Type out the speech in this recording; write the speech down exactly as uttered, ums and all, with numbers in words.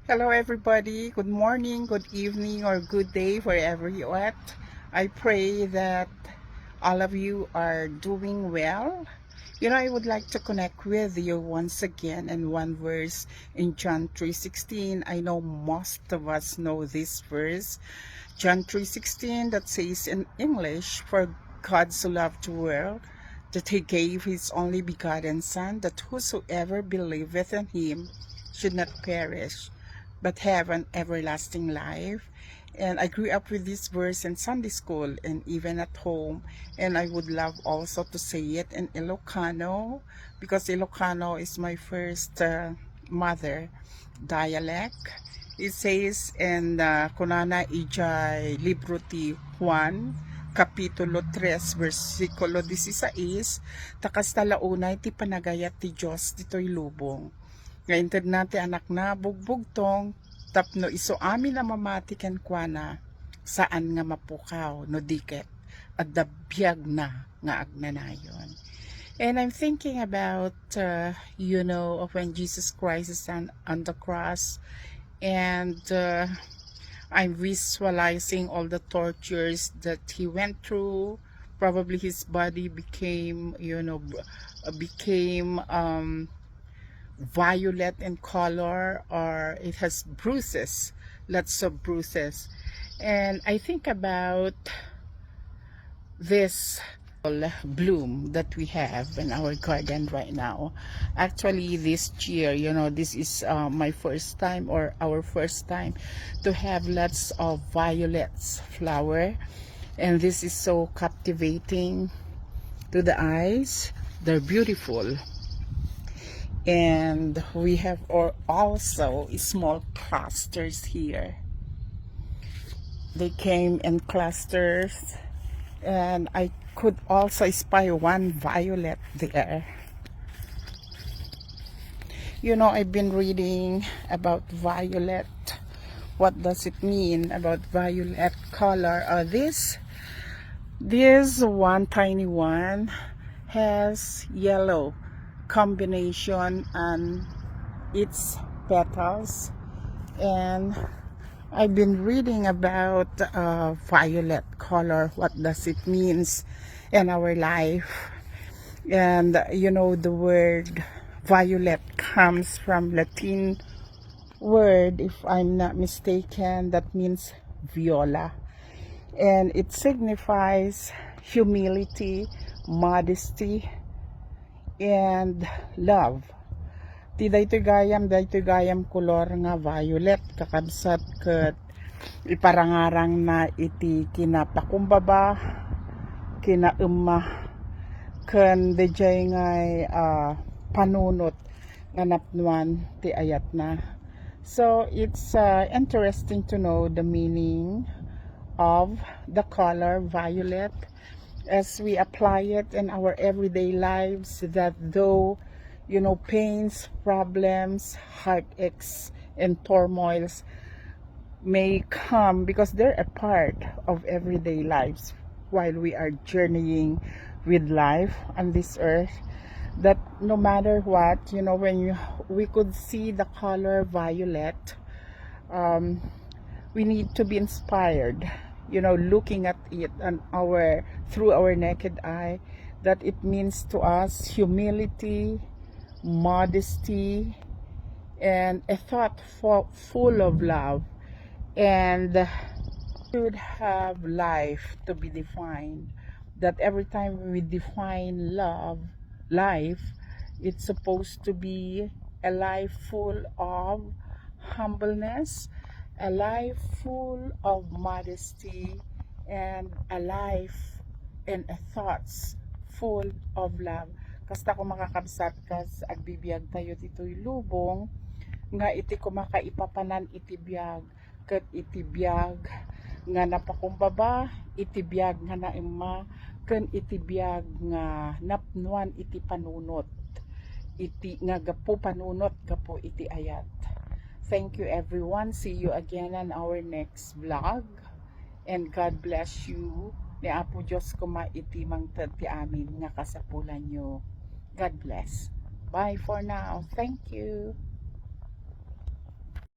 Hello, everybody. Good morning, good evening, or good day, wherever you're at. I pray that all of you are doing well. You know, I would like to connect with you once again in one verse in John three sixteen. I know most of us know this verse. John three sixteen, that says in English, "For God so loved the world that he gave his only begotten Son, that whosoever believeth in him should not perish, but have an everlasting life." And I grew up with this verse in Sunday school and even at home. And I would love also to say it in Ilocano, because Ilocano is my first, uh, mother dialect. It says in, uh, kunana ijay libro ti Juan, Kapitulo tres, bersikulo dieciséis, "Ta kasta la unay ti panagayat ti Dios ditoy lubong, nga intedna ti Anakna a bugbugtong, tapno isu amin a mamati kenkuana, saan nga mapukaw, no di ket adda biagna nga agnanayon." And I'm thinking about, uh, you know, of when Jesus Christ is on, on the cross, and, uh, I'm visualizing all the tortures that he went through. Probably his body became, you know, b-, uh, became, um, violet in color, or it has bruises, lots of bruises. And I think about this bloom that we have in our garden right now. Actually, this year, you know, this is, uh, my first time, or our first time, to have lots of violets flower. And this is so captivating to the eyes. They're beautiful. And we have al-, also small clusters here. They came in clusters, and I could also spy one violet there. You know, I've been reading about violet. What does it mean about violet color? Uh, this, this one tiny one has yellow combination on its petals, and I've been reading about, uh, violet color. What does it means in our life? And, uh, you know, the word violet comes from Latin word, if I'm not mistaken, that means viola. And it signifies humility, modesty, and love. Ti daytoy gayam, daytoy gayam kolor nga violet, kakabsat, ket iparangarangna iti kinapakumbaba, kinaemma, ken daydiay ngay, ah, panunot nga napnuan ti ayatna. So, it's, uh, interesting to know the meaning of the color violet as we apply it in our everyday lives, that though, you know, pains, problems, heartaches, and turmoils may come, because they're a part of everyday lives while we are journeying with life on this earth, that no matter what, you know, when you, we could see the color violet, um, we need to be inspired, you know, looking at it on our, through our naked eye, that it means to us humility, modesty, and a thought fo-, full of love. And should have life to be defined, that every time we define love, life, it's supposed to be a life full of humbleness, a life full of modesty, and a life and a thoughts full of love. Kasta ko, makakabsat, kas agbibiag tayo ditoy lubong, nga iti kumakaipapanan iti biag, ket iti biag nga napakumbaba, iti biag nga naemma, ken iti biag nga napnuan iti panunot, iti nga gapu panunot gapu iti ayat. Thank you, everyone. See you again on our next vlog. And God bless you. Ni Apo Dios koma iti mangted ti amin nga kasapulanyo. God bless. Bye for now. Thank you.